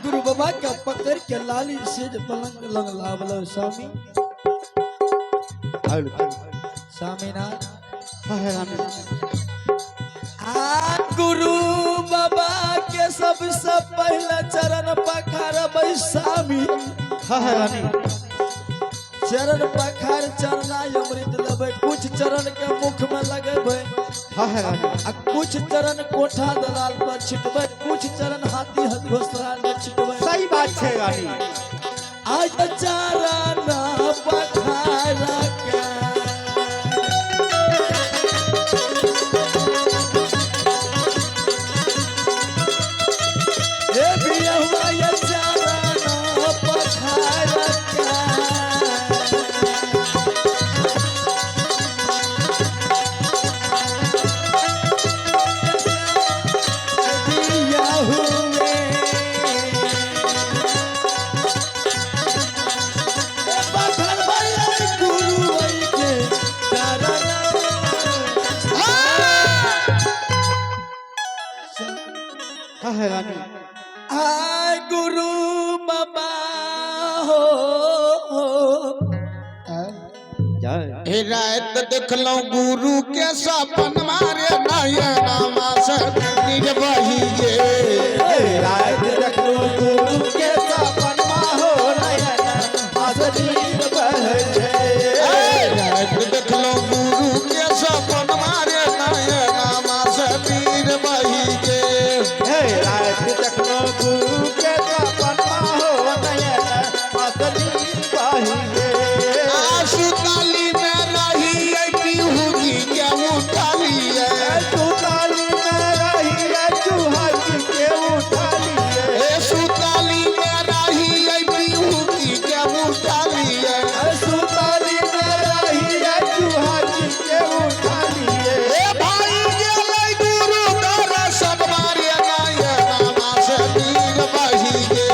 गुरु बाबा के पकड़ के लाली से जे पलंग लग लावलो स्वामी। स्वामीनाथ। आ गुरु बाबा के सबसे पहले चरण पखारबै स्वामी। चरण पखार चरना अमृत लेबै, कुछ चरण के मुख में लगेबै आ कुछ चरण कोठा दलाल पर छिटबै, कुछ चरण हाथी घोसला में छिटबै। सही बात है रानी। आज चरण पखार के हे बियहुआ ये चरण पखार के। बियहुए पखर भैया गुरु के चरण। रानी। आय गुरु बाबा हो। जय। रात देखलौं गुरु के सपन मारे नयनमा से नीर बही गे। रात देखलो गुरु के सपनमा हो नयन आसनीर बहे छै। रात देखलौं गुरु के सपन मारे नयनमा से नीर बही गे। रात देखलो गुरु के सपनमा हो नयन आसनीर बहे। सुताली में रही पीहू जी के उठालिए। सुताली में रही चूहा जी के उठा लिए। सुताली में रही पीहू जी के उठालिए। सुताली में रही चूहा जी के उठा लिए। ए भाई गेलै गुरु दर्शन मारे नयनमा से नीर बही गे।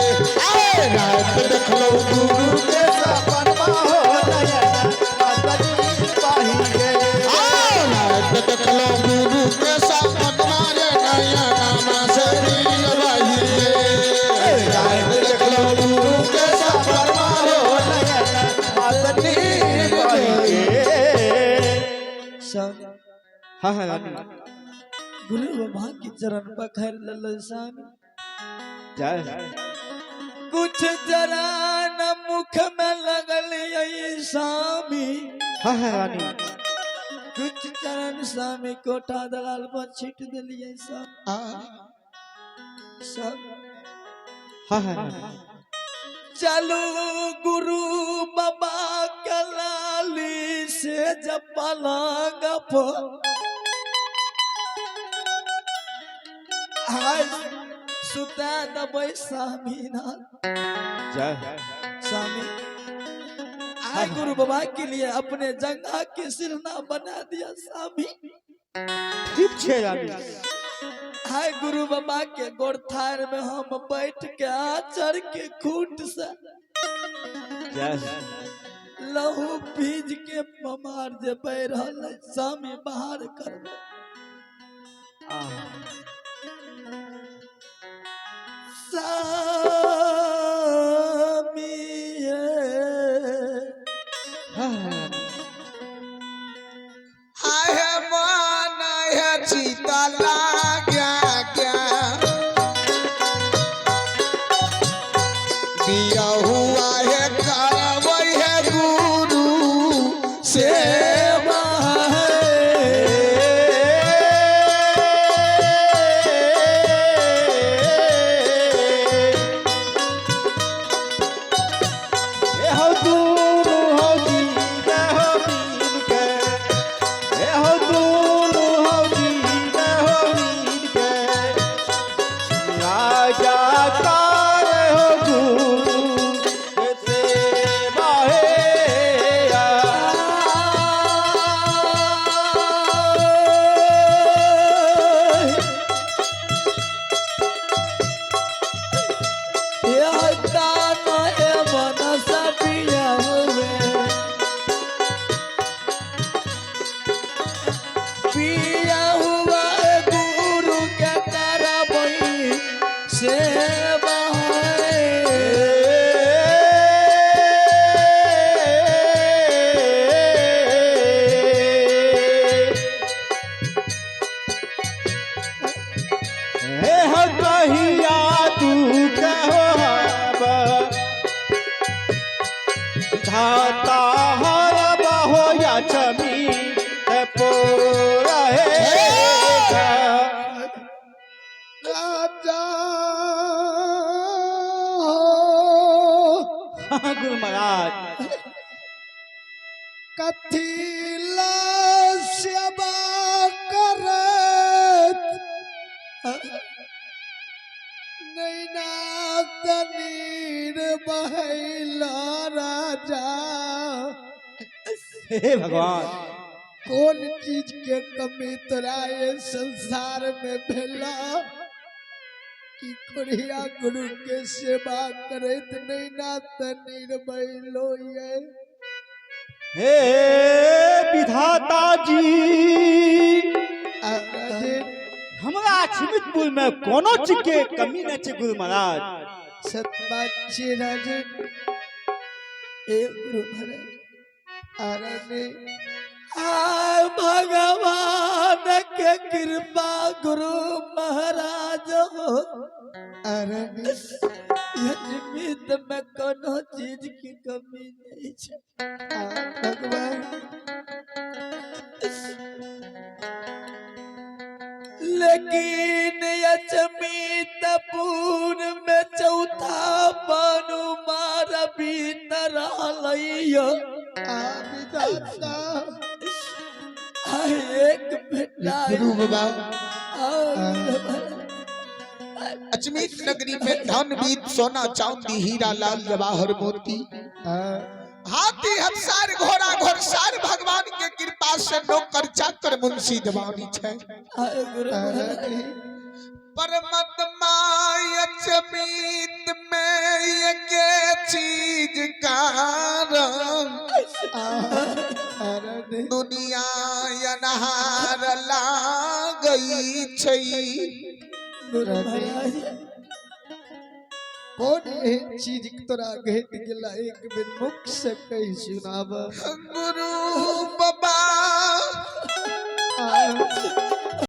रात देखलौं गुरु के सपनमा हो नयन आसनीर बही गे। रात देखलौं गुरु के सपन मारे नयनमा से नीर बही गे। रात देखलौं गुरु के सपनमा हो नयन आसनीर बही गे। स्वामी। हाँ रानी। गुरु बाबा के चरण पखर ललो स्वामी। जय। कुछ जरा न मुख में लगल स्वामी। हाँ रानी। कुछ चरण स्वामी कोठा दलाल पर छिट दिलिए स्वामी। सब हाँ रानी। चलू गुरु बाबा के लाली से जब पलंग पर आय सुता दबै स्वामीनाथ। जय। स्वामी आय गुरु बाबा के लिए अपने जंगा के सिरना बना दिया स्वामी। ठीक छे रानी। आय गुरु बाबा के गोरथार में हम बैठ के आचर के खूंट से जय। लहू भीज के ममार जे बह रहल है स्वामी बाहर करबे। स्वामी ये। आहे मन है चीता लाग्या क्या दिया हुआ है करवै है गुरु सेवा है। हो दूनु हो जी हो मीन के, हो दूनु हो जी हो मीन के, राजा तार हो गुरु के सेवा हे। पिया हुआ गुरु के करबई सेवा है। विधाता हर बहो लक्ष्मी हे राजा गुरु महाराज कथी ला सेवा करत नैना तनीर बहैला राजा। हे भगवान, कौन चीज के कमी तोरा ये संसार में भेला कि कोरिया गुरु के सेवा करत नैना तनीर बहलो ये। हे विधाता जी, हमरा छिमितपुर में कोनो चीज के कमी नहीं छै गुरु महाराज। सतबात छी राजे। ए गुरु महाराज, अरे आ भगवान के कृपा गुरु महाराज हो। अरे अजमीत में कोनो चीज की कमी नहीं छै। भगवान, लेकिन अजमीतपुर में चौथा बनु मार बीत रहलैया। आ विधाता, आ एक बेटा गुरु बाबा, आ गुरु महाराज। अजमेर नगरी में धन बीत सोना चांदी हीरा लाल जवाहर मोती हाथी हंसार घोड़ा घोड़सार भगवान के कृपा से नौकर चाकर मुंशी दवानी छै। आ गुरु महाराज, परमात्मा अजमीत में ये के चीज कारण अरे दुनिया अनहार लागई छै। गुरु महाराज, कौन एहन चीज तोरा घट गेला, एक बेर मुख से कही सुनाब। गुरु बाबा, आ